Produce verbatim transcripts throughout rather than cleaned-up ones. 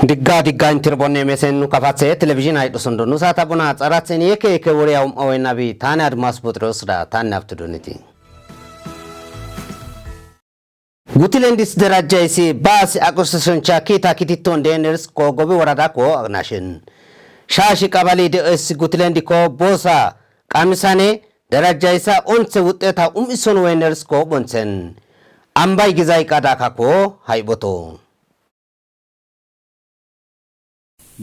Digga digga intirbonne mesen nu kafatse televizhin haydhusundo nu sata buna tsaratseni yeke yeke wore ya um'a wennabi tani Admas Butrios da tani abtuduniti. Gutilendis derajaysi baasi akusisoncha kita kititton deners ko gobi worada ko agnashin. Shashi qabali de'es gutilendi ko bosa qamisane derajaysa onse wuxxeta um'ison weners ko bonsen. Ambay gizay qadaka ko hayboto.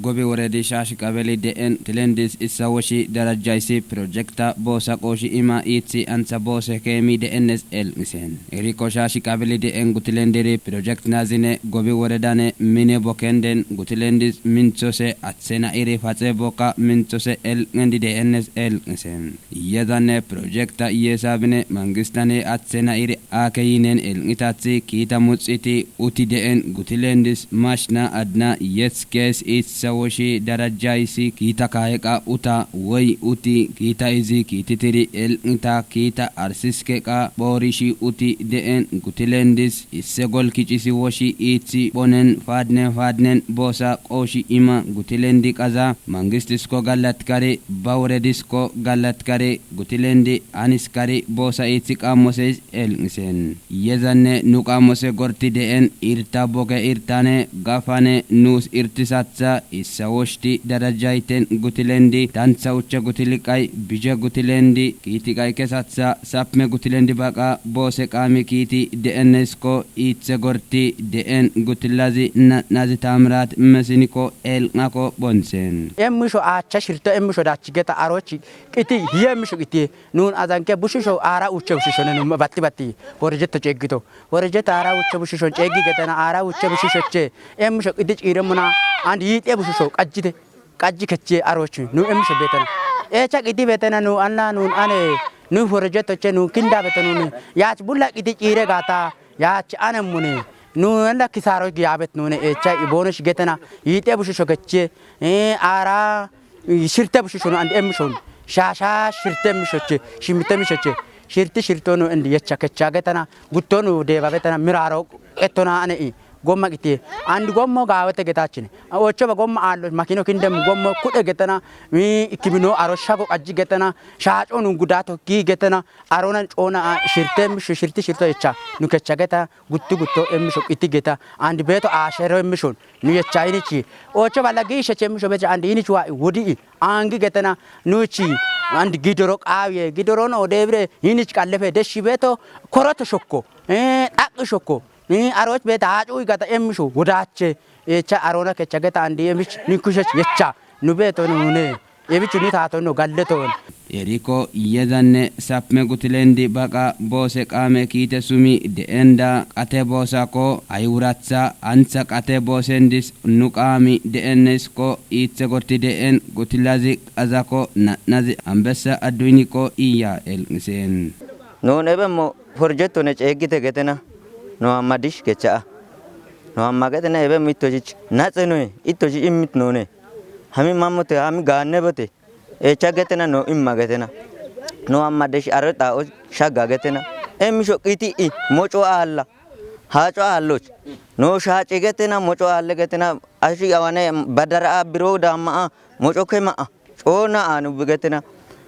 Gobi woredi shashi qabeli de'en tilendis issa woshi darajaysi projekta boosa qooshi ima iithi antha boose keemi de'ennes elqisen. Iriko shashi qabeli de'en gutilendiri projekt nazine gobi woredane mine bokkenden gutilendis minthose athena iri faxe bokka minthose elqendi de'ennes elqisen. Yezanne projekta yesabine mangistane athena iri akeyinen elqitathi kiita muxiti uti de'en gutilendis mashna adna yetskes itsa woshi darajaysi kiita kayeqa uta woy uti kiita izi kiititiri elqita kiita arsiskeqa boorishi uti de'en gutilendis isse gol kicisi woshi iithi bonen fadne fadnen boosa qooshi ima gutilendi qaza mangistisko gallatkari ba woredisko gallatkari gutilendi aniskari boosa iithi qammoseys elqisen. Yezanne nu qammose gorti de'en irta boke irtane gafane nuus irtisatha issa woshti darajayten gutilendi tantha ucha gutiliqay bije gutilendi kiitiqay kesatha sapme gutilendi baqa boose qaami kiiti de'ennesko iithe gorti de'en gutilazi na'nazi tamirat mesiniko elqako bonsen. Emmisho aacha shirto emmisho dach geta aroch qiti hiye emmisho qiti nun azanke bushisho aara uche bushisho ne num batti batti worejeto ceeggito. Worejeto aara uche bushisho ceeggi getena aara uche bushishoche emmisho qiti ciire muna and yiixe bushisho qajjite. Qajji keche aroch nu emmisho betena. Echa qiti betena nu anna nun ane nu worejeto che nun kinda betena nun yaach bulla qiti ciire gata yaach ane mune. Nu enda kisaro giyabet nune echa ibono shigetena yiixe bushisho keche. Eh, aara shirte bushisho nu and emmisho shasha shirte mishoche shimite mishoche shirti shirto nu and yecha kecha getena gutto nu deba betena miraro ettona ane i gomma qiti and gommo gaawete getachine. Ocho ba gomma allo makino kindem gommo kude getena mi ikimino aro shago qajji getena shaaco nun gudato gi getena arona coona shirte misho shirti shirto yecha nu kecha geta guttu gutto emmisho qiti geta and beto ashero emmishon nu yecha inichi ocho balla giishe che emmisho becha and inichi wa wodi angi getena nuchi and gidoro qawiye gidoro no debire inich qallefe deshi beto koroto shokko eh dhaq shokko eh aroch beta acu igata emmisho wodache echa arona kecha geta and emich ni kushech yecha nu beto nune Ebichu ni tato no galleton. Eriko yezanne sapme gutilendi baqa boose qaame kiite sumi de'enda qate boosako aywuratha antha qate boosendis nu qaami de'ennesko iithe gorti de'en gutilazi qazako na'nazi ambessa adduyniko iya elqisen. Nun ebemmo porjetto ne ceeggite getena. No amma dish kecha'a. No amma getena ebemmo ittochich naxe noe ittochich immit none. Hami mammote hami gaannebote. Echa getena no imma getena. No amma desh aro xa'o shagga getena. Emmi shoqqiti i moco aalla. Haco aalloch. No shaace getena moco aalle getena. Ashi awane badara a biro damma a moco kema a. Cona anu getena.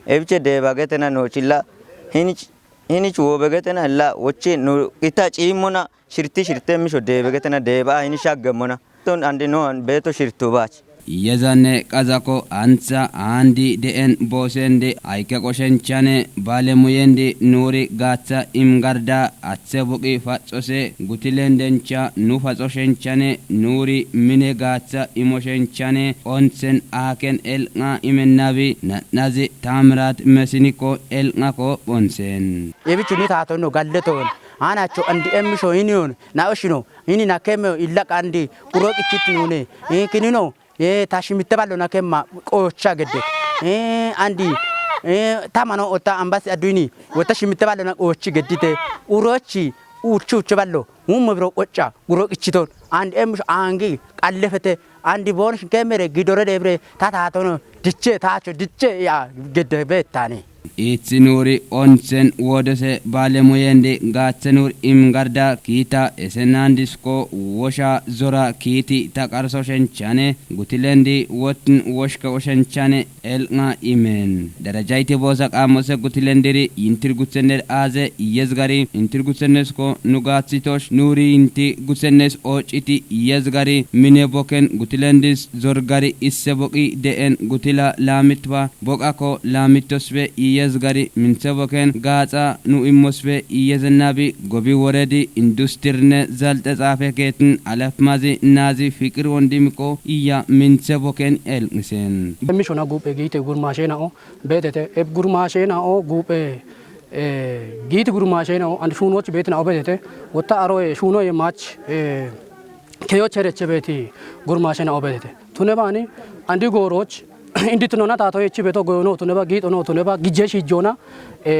Ebiche deba getena no chilla. Hinich hinich wobe getena illa woche no ita cimmona. Shirti shirte misho deebe getena deeba a hini shaggemmona. Ton andi nohan beeto shirto baach. Yezanne qazako antha aandi de'en boosende ayke qoshenchane baale muyendi nuuri gaaththa imgarda athe buqi faxose gutilendencha nu faxoshenchane nuuri mine gaaththa imoshenchane onthen aaken elq'a imennabi na'nazi taamrat mesiniko elq'ako phonthen. Ebichu ni taatonno galleton. Anacho andi emmisho hiniyon na oshino hini na kemeo illa qandi quro qichit nune. Eh, kinino eh, ta shimitte ballo na kemma qoocha gedde. Eh, andi eh, tamano otta ambasi adduyni wotta shimitte ballo na qoochi geddite. Urochi uchu uchu ballo mummo biro qocca quro qichiton. And emmisho angi qallefete andi bon kemere gidore debre ta taatono diche taacho diche ya gedde bettane. Ithi nuuri onthen woodese baalemuyendi gaaththe nuur imgarda kiita esenandisko wosha zora kiiti ta qarso shenchane gutilendi wotin woshke oshenchane elq'a imen. Darajayti boosa qaamose gutilendiri yintirguthenner aaze iyez gari intirguthennesko nu gaaththitosh nuuri yinti guthennes oociti iyez gari mine boken gutilendis zorgari isse boqi de'en gutila laamitba boqakko laamitosbe iyez gari minthe boken gaaxa nu immosbe iyezenabi gobi woredi industirne zalxe xaafe keetin alafmazi naazi fiqir wondimikko iya minthe boken elqisen. Emmishona guphe giite gurmashe na'o beetete eb gurmashe na'o guphe giiti gurmashe na'o and shuunoch beeti na'o beetete wotta aroye shuunoye mach keyoch hereche beeti gurmashe na'o beetete tune baani andi gooroch inditnona taato yechi beto goyono tuneba giixono tuneba gijje shiijjona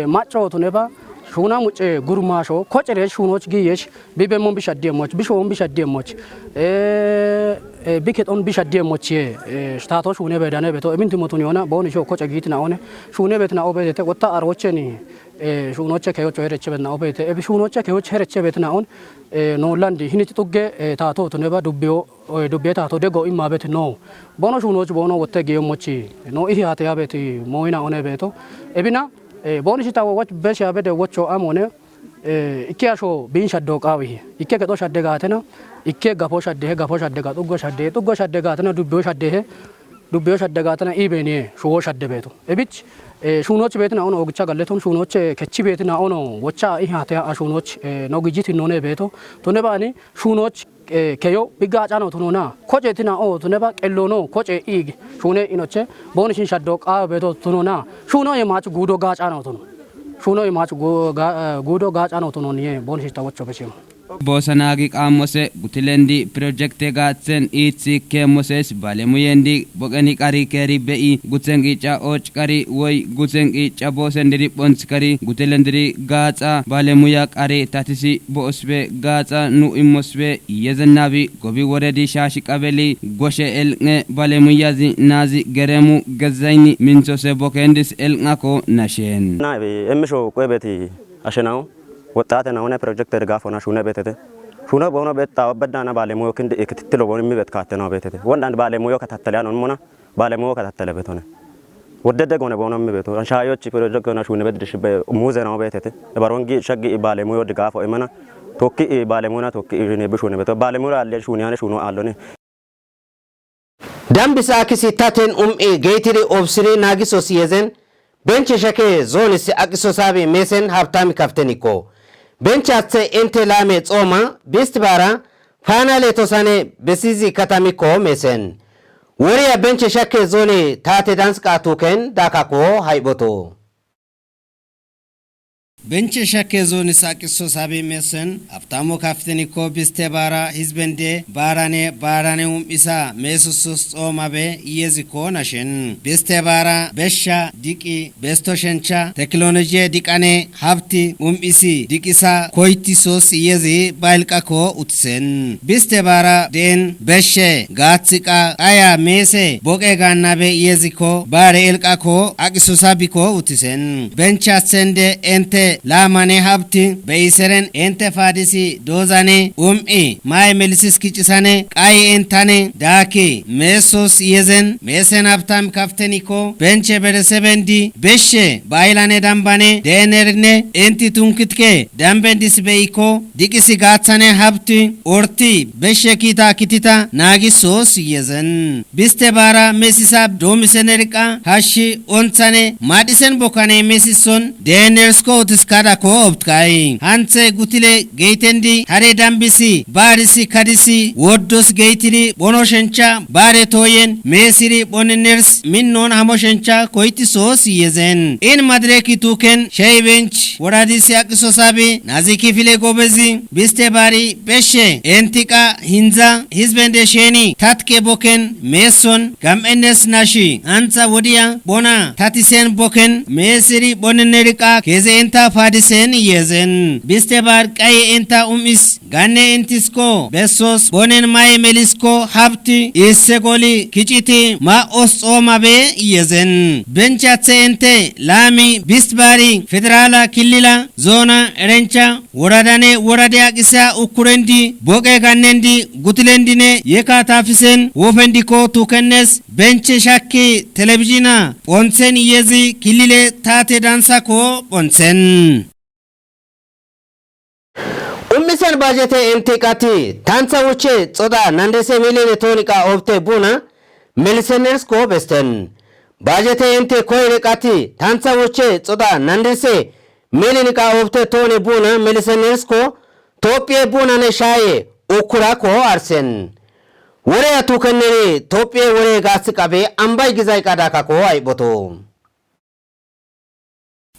macco tuneba shuuna mucce gurmasho koceresh shuunoch giyesh bibemmon bishaddiyemoch bishoon bishaddiyemoch bikexon bishaddiyemoch ye taato shuune bedane beto eminti motun yoona boonisho koce giiti na'one shuune beti na'o beetete wotta arocheni shuunoche keyocho hereche beti na'o beete ebi shuunoche keyoch hereche beti na'on noollandi hiniti xugge taato tuneba dubbiyo dubbiye taato deggo imma beti no bono shuunoch boono wotte giyommochi no ihi hate yabeti mooyina one beeto ebina booni shita wowoch beshe abede wocho amone ikke asho bin shaddo qaawihi ikke kexo shadde gaatena ikke gafo shadde he gafo shadde ga xuggo shadde xuggo shadde gaatena dubbiyo shadde he dubbiyo shadde gaatena ibeniye shuwo shadde beeto ebich shuunoch beeti na'ono ogicha galleton shuunoche kechi beeti na'ono wocha ihi hate a shuunoch no gijiti none beeto tune baani shuunoch keyo bigga cano tunona koce tina o tuneba qellono koce ig shune inoche boni shin shaddo qawe beto tunona shuno ye mach gudo ga cano tuno shuno ye mach gudo ga cano tuno niye boni shin tawocho beshim. Boosa naagi qaammose gutilendi pirojekte gaaththen iithi keemmoses baalemuyendi boqeni qari keeri be'i guthen qiica ooc qari woy guthen qiica boosendiri phonth kari gutilendiri gaaxa baalemuya qari tatisi bo'osbe gaaxa nu immosbe yezennabi gobi woredi shaashi qabeli goshe elq'e balemuyazi naazi geremu gezzayni minthose bokendis elq'ako nashen. Nabi emmisho qwebeti ashenaw woxxate nahone pirojekte digaafona shuune beetete. Shuune boono beetta obbedana baalemuyo kindi ikitittilo booni mibet kaattena beetete. Wondan baalemuyo katattaliyan onmona baalemuyo katattale beetone. Woddede gone boono mi beeto. Anshaayochi pirojekte gona shuune beddish be muze naw beetete. Ebarongi shaggi baalemuyo digaafo imana. Tokki baalemuna tokki ishine bishune beeto. Baalemura alle shuuniyane shuuno allone. Dambisa akisi taten um'i geytiri obsiri naagisos yezen benche sheke zoonis aqisosabi meesen habtami kaftenikko. Benche aththe inte laame xooma bistibara faana leetosane besizi katamikko meesen. Woriya benche sheke zoone taate dans qaatuken daakakko hayboto. Benche shake zooni saaqiso sabi meesen abtamo kaftenikko biste baara hizbende baarane baarane um'isa meesosos xoomabe iyezikko nashin. Biste baara besha diqi besto shencha teknolojiye diqane habti um'isi diqisa koytisos iyezi baylqako utisen. Biste baara deen beshe gaathika aya meese boqe gaannabe iyezikko baare elqako aqiso sabiko utisen. Bencha sende ente laamane habti be'iseren ente faadisi doozane um'i maye melisis kicisane qaye entane daaki meesos yezen meesen habtam kafteniko benche beresebendi beshe baylane dambane deenerine enti tunkitke dambendis be'ikko diqisi gaathane habti orti beshe kiita kitita naagisos yezen. Biste baara mesisa doomisenerqa hashshi onthane madhisen bokkane mesison deenersko utiskadako obtkay. Hanthe gutile geytendi hare dambisi baarisi kadisi woddos geytidi bono shencha baare tooyen meesiri boniners minnon hamo shencha koytisos yezen. In madireki tuken shey bench woradisi aqiso sabi nazi kifile gobezi biste baari beshe entiqa hindza hizbende sheni tatke boken meeson gam'ennes nashi antha wodiya bona tatisen boken meesiri bonineriqa keze enta faadisen yezen. Biste baar qaye enta um'is Ganne intisko bessos bonen maye melisko habti isse goli kiciti ma os xooma be iyezen. Benchathe ente laami bistbari federala killila zona erencha woradane worade aqisa ukurendi boqe gannendi gutilendine yeka tafisen wofendiko tukennes benche shakki televizhina phonsen iyezi killile tate dansako phonsen. Ummisen bajete enti qati tantha wuche xoda nandese milene toni qa obte buna melisenersko besten. Bajete enti koyre qati tantha wuche xoda nandese milene qa obte toni buna melisenersko Tophiye buna ne shaye ukurako arsen. Wore atukenneri Tophiye wore gasi qabe ambay gizay qadakako ayboto.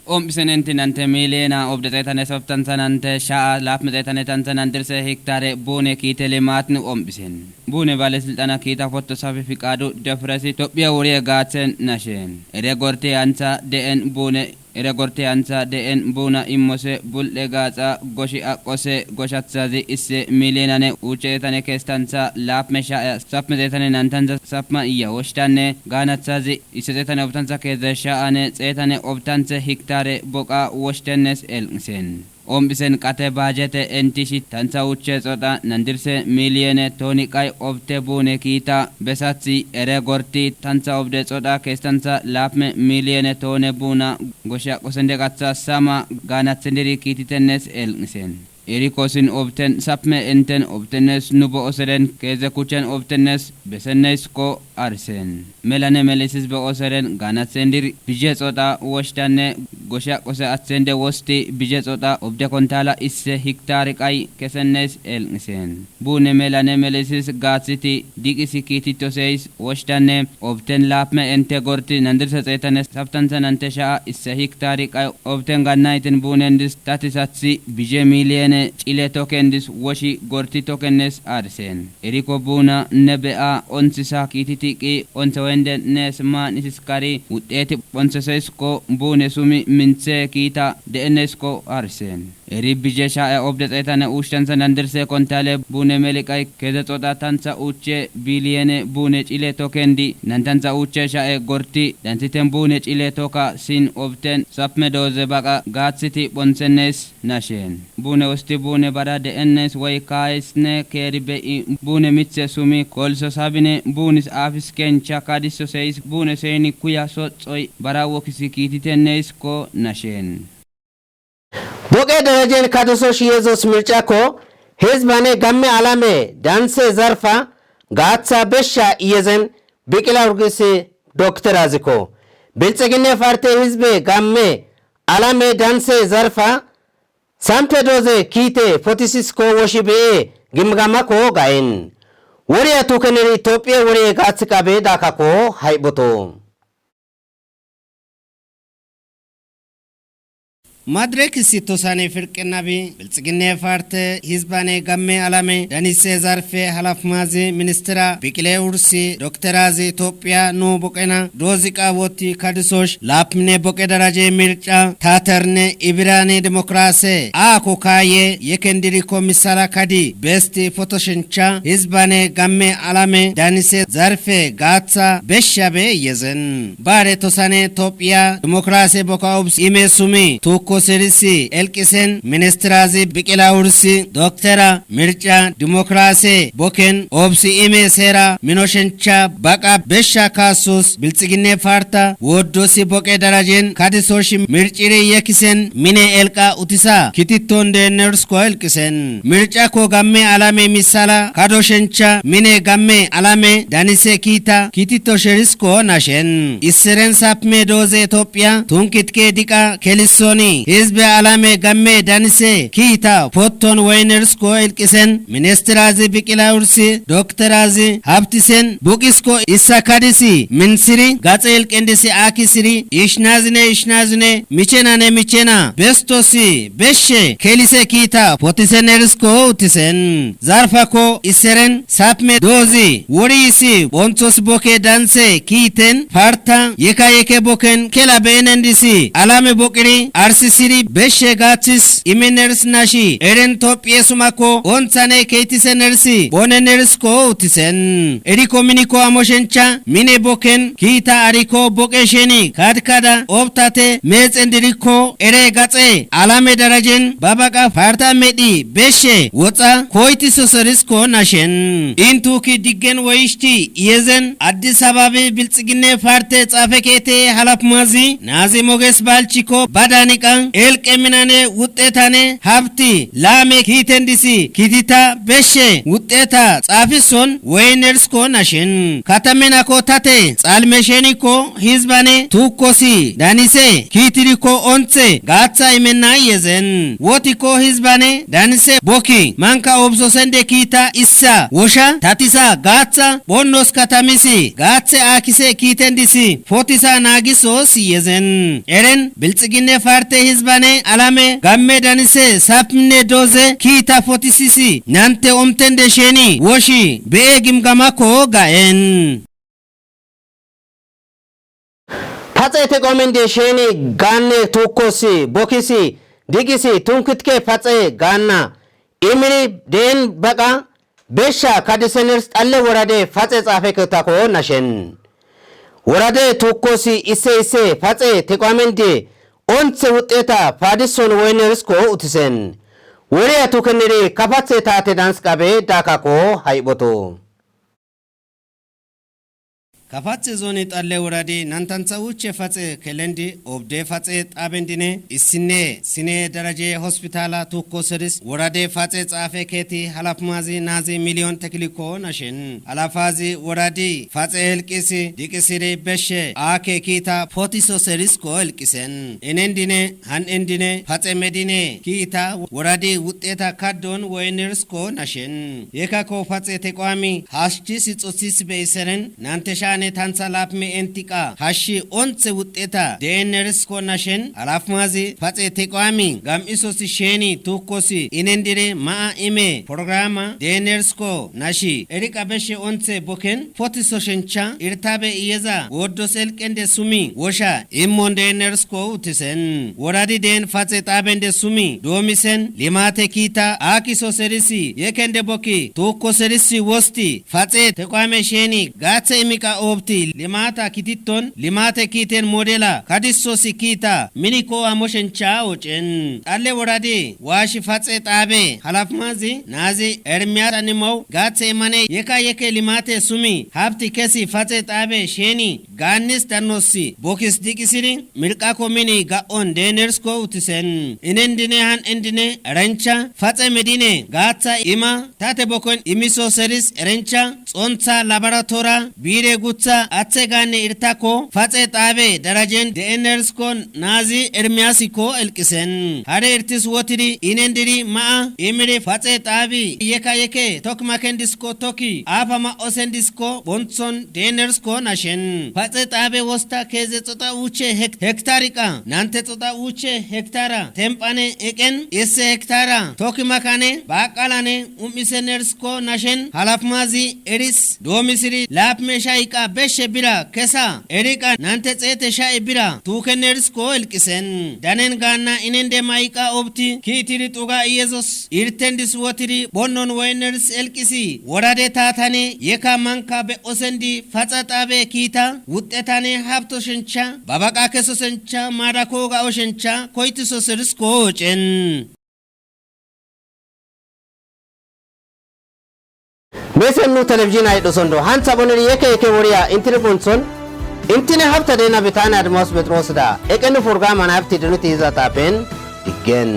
Omphisen enti nante miliyena obde xeetane softansa nante sha'a laapme xeetane tantsa nandirse hiktare buune kiite limaatni omphisen. Buune bale silxana kiita fotto safi fiqaadu defiresi Tophiya wuriye gaatsen nashen. Ere gorte antsa de'en buune ere gorte antsa de'en buuna immose bul'e gaaxa goshi aqose goshathazi isse miliyenane uuche xeetane kestantsa laapme sha'e sapme xeetane nantantsa sapma iya woshtanne gaanathazi isse xeetane obtantha keeze sha'ane xeetane obtanthe hiktare boqa woshtennes elqisen. Omphisen qate baajete entishi tantha wuche xoda nandirse miliyene tooni qay obte buune kiita besathi ere gorti tantha obde xoda kestantha laapme miliyene toone buuna goshi aqosen deqatha sama gaanathindiri kiititennes elqisen. Erikosin obten sapme enten obtennes nu bo'oseren keeze kuchen obtennes besenneysko arsen. Melane melisis bo'oseren gaanathendir bije xoda woshtanne goshi aqose athende wosti bije xoda obde kontala isse hiktari qay kesennes elqisen. Buune melane melisis gaathiti diqisi kiititoseys woshtanne obten laapme ente gorti nandirse xeetane saptantha nante sha'a isse hiktari qay obten gannaytin buunendis tatisathi bije miliyene cile tokendis woshi gorti tokennes arsen. Eriko buuna ne be'a onthisa kiititi qi onthe wende nees maan isiskari wudheti phontheseysko buune sumi minthe kiita de'ennesko arsen. Eri bije sha'e obde xeetane uushshantha nandirse kontale buune meliqay keeze xoda tantha uuche biliyene buune cile tokendi nantantha uuche sha'e gorti danthiten buune cile toka sin obten sapme dooze baqa gaathiti phonthennes nashen. Buune wosti buune bada de'ennes woy kaayisne keeri be'i buune mithe sumi kooliso sabine buunis aafis kencha kadiso seyis buune seyni kuya soxoy bara wokisi kiititenneysko nashen. Boqe derejen kadiso shi yezos mircakko hizbane gamme alame danse zarfa gaaththa beshsha iyezen biqila urgisi doktorazikko. Bilxiginne parte hizbe gamme alame danse zarfa sampe dooze kiite potisisko woshi be'e gimgamakko gayen. Woriya tukeneri Tophiye woriye gaathi qabe daakakko hayboto. Madirek issi tosane firqinnabi bilxiginne parte hizbane gamme alame danise zarfe halafmazi ministira biqile ursi dokterazi Tophiya nu boqena doozi qaawoti kadisosh laapmine boqe daraje mirca taaterne ibirane demokrase aako kaaye yekendirikko misala kadi besti fotoshincha hizbane gamme alame danise zarfe gaatha beshshabe yezen. Bare tosane Tophiya demokrase boka obs ime sumi tuukko serisi elqisen ministirazi biqila ursi doktera mirca demokrase boken obsi ime seera minoshencha baqa beshsha kaasos bilxiginne parta woddosi boqe darajen kadisoshi mirciri yekisen mine elqa utisa kititton deennersko elqisen. Mircakko gamme alame misala kadoshencha mine gamme alame danise kiita kititto sherisko nashen. Isseren sapme dooze Tophiya tunkitke diqa kelisoni hizbe alame gamme danise kiita potton woynersko elqisen ministirazi biqila ursi dokterazi habtisen buqisko issa kadisi minsiri gaxe elqendisi akisiri ishnazine ishnazine michenane michena bestosi beshshe kelise kiita potisenerisko utisen. Zarfako isseren sapme doozi wori isi bonthos boke danse kiiten parta yeka yeke boken kela beenendisi alame boqiri arsis siri beshe gathis ime ners nashi eren tophiye sumako onthane keytise nersi bone nersko utisen. Eriko miniko amoshencha mine boken kiita ariko boqe sheni kadkada obtate mexen diriko ere gaxe alame darajen babaqa parta medhi beshe woxa koytiso serisko nashen. Intuki diggen woyishti yezen Addis Ababi bilxigine parte xafe kete halaf mazi nazi moges balchiko badaniqa elqe minane wuxxetane habti laame kiiten disi kitita beshe wuxxeta xaafison woy nersko nashen. Katamen ako tate xalmesheniko hizbane tuukkosi danise kiitiriko onthe gaatha imenna yezen. Wotiko hizbane danise bokki manka obsosende kiita issa wosha tatisa gaatha bonnos katamisi gaathe aakise kiiten disi fotisa naagisos yezen. Eren bilxigine parte hizbane alame gamme danise sapmine doze kiita fotisisi nante omtende sheni woshi be'e gimgamako ga'en. Paxe teqomen de sheni gaanne tuukkosi bokisi digisi tunkitke paxe gaanna imiri deen baqa besha kadiseners xalle worade paxe xaafeketako nashen. Worade tuukkosi isse isse paxe teqomen de onthe wuxxeta paadison woynersko utisen. Woriya tukeniri kapathe taate dansqabe daakako hayphoto. Kapathe zoni xalle woradi nantantha uche faxe kelendi obde faxe xaabendine issine sine daraje hospitala tuukko seris worade faxe xaafe keeti halaf mazi nazi miliyon tekiliko nashen. Halafazi woradi faxe helqisi diqisiri beshe aake kiita potiso serisko helqisen. Inendine han endine faxe medine kiita woradi wuxxeta kaddon woynersko nashen. Yekako faxe teqoami hashchisi xosis beyiseren nante shane tantha lapme entiqa hashshi onthe wuxxeta deenerisko nashen. Halaf mazi faxe teqoami gam'isosi sheni tuukkosi inendire ma'a ime programa deenerisko nashi. Eriqa beshe onthe boken potiso shencha irtabe iyeza woddos elqende sumi wosha immon deenerisko utisen. Woradi deen faxe xaabende sumi doomisen limate kiita aakiso serisi yekende bokki tuukko serisi wosti faxe teqoame sheni gaathe imiqa obti limata kititton limate kiiten modela kadisosi kiita miniko amoshencha ocen. Xalle woradi waashi faxe xaabe halaf mazi nazi Ermiyas Animow gaathe imane yeka yeke limate sumi habti kesi faxe xaabe sheni gaannis dannossi bokis diqisiri mirqako mini ga'on deenerisko utisen. Inendine han endine erencha faxe medine gaatha ima tate boken imiso seris erencha xontha laboratora biire gutha athe gaanne irtako faxe xaabe darajen deenerisko nazi Ermiyasikko elqisen. Hare irtis wotiri inendiri ma'a imiri faxe xaabi yeka yeke tok makendisko toki aapa ma'osendisko bonthon deenerisko nashen. Faxe xaabe wosta keeze xoxa uche hek-, hektariqa nante xoxa uche hektara tempane eqen isse hektara toki makane baaqalane um'ise nersko nashen. Halaf mazi eris doomisiri lapme sha'iqa beshe bira kesa eriqa nante xeete sha'i bira tuuke nersko elqisen. Danen gaanna inende ma'iqa obti kiitiri xuga iyezos irtendis wotiri bonnon woyners elqisi worade taatane yeka manka be'osendi faxa xaabe kiita wuxxetane habto shencha babaqa keso sencha maadako ga'o shencha koytiso serisko ocen. Mesen nu televizhin ay dosondo hantha boneri yeke yeke woriya intini bonthon intini habta dena bitane Admas Petros da eqenu programa na habti denuti hiza tapen diggen.